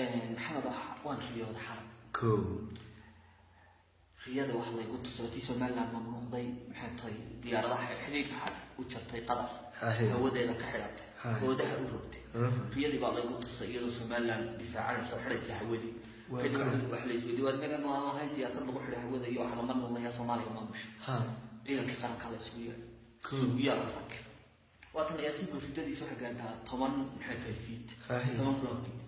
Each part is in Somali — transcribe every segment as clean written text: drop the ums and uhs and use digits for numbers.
Maxamed, waan riyooda xalay. Kow. Riyada wax laygu tusay tii Somaliland mamnuucday, maxay tahay, diyaaradaha xidhiidhka u jartay Qatar, hawadeeda ka xidhatay, hoodaha u rogtay. Riyadii baa laygu tusay iyadoo Somaliland difaacanaysa oo xidhaysa hawadii. Kadib waxa la isweydiiyey, waa inaga aan lahayn siyaasad lagu xidhay hawada iyo waxa lama noolayaa Soomaaliya maamusha. Ciidankii qaranka la isugu yeedhay, suugiyaa la rakay. Waatan ayaa suuga ridadiisa waxay gaadhaa 10, maxay tahay, feet, 10,000 feet.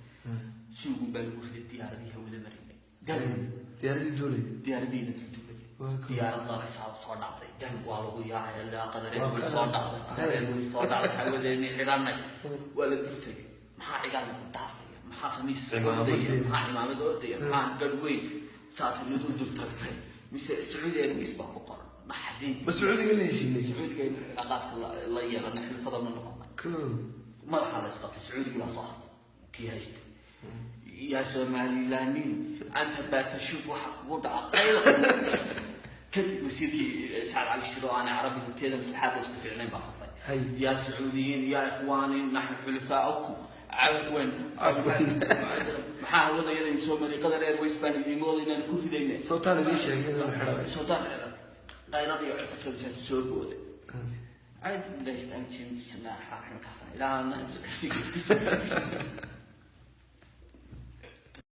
Suugun baa lagu riday diyaaradii hawada marinay. Diyaaradii duulay. Diyaaradiina duulay. Diyaarad laba saab soo dhacday, dan waa lagu yaacay ilaa Qadareed way soo dhacday, Qadareed way soo dhacday, hawadeennii xidhanay. Waa la dul tegay. Maxaa cigaal lagu dhaafaya? Maxaa khamiis ordaya? Maxaa cimaamad ordaya? Maxaa gadh weyn? Saasay mid u dul tagnay, mise Sacuudi Airways baa ku qoran. Naxdin. Ma Sacuudiga la heshiinay? Sacuudiga in cilaaqaadka la yeelanay, xilfada ma noqonay. Madaxa la isqabtay. Sacuudigii baa soo hadlay, kii haystay: "Yaa Somalilaaniin, anta baa tashuuf waxa kugu dhaca." Qaylo kadib wasiirkii Sacad Cali Shiro, aanay carabiga teeda maslaxaadda isku fiicnayn, baa hadlay: "Yaa Sacuudiyiin, yaa ikhwaaniin, naxnu xulafaaukum, cafwan, cafwan, maxaa hawada yada soo maray? Qatar Airways baan idiin mooda inaan ku ridaynay." Sawtaan idiin sheegay inaan xidhanay. Sawtaan xidhan. Qaylada iyo cirka soo booday. عاد بلاش تمشي.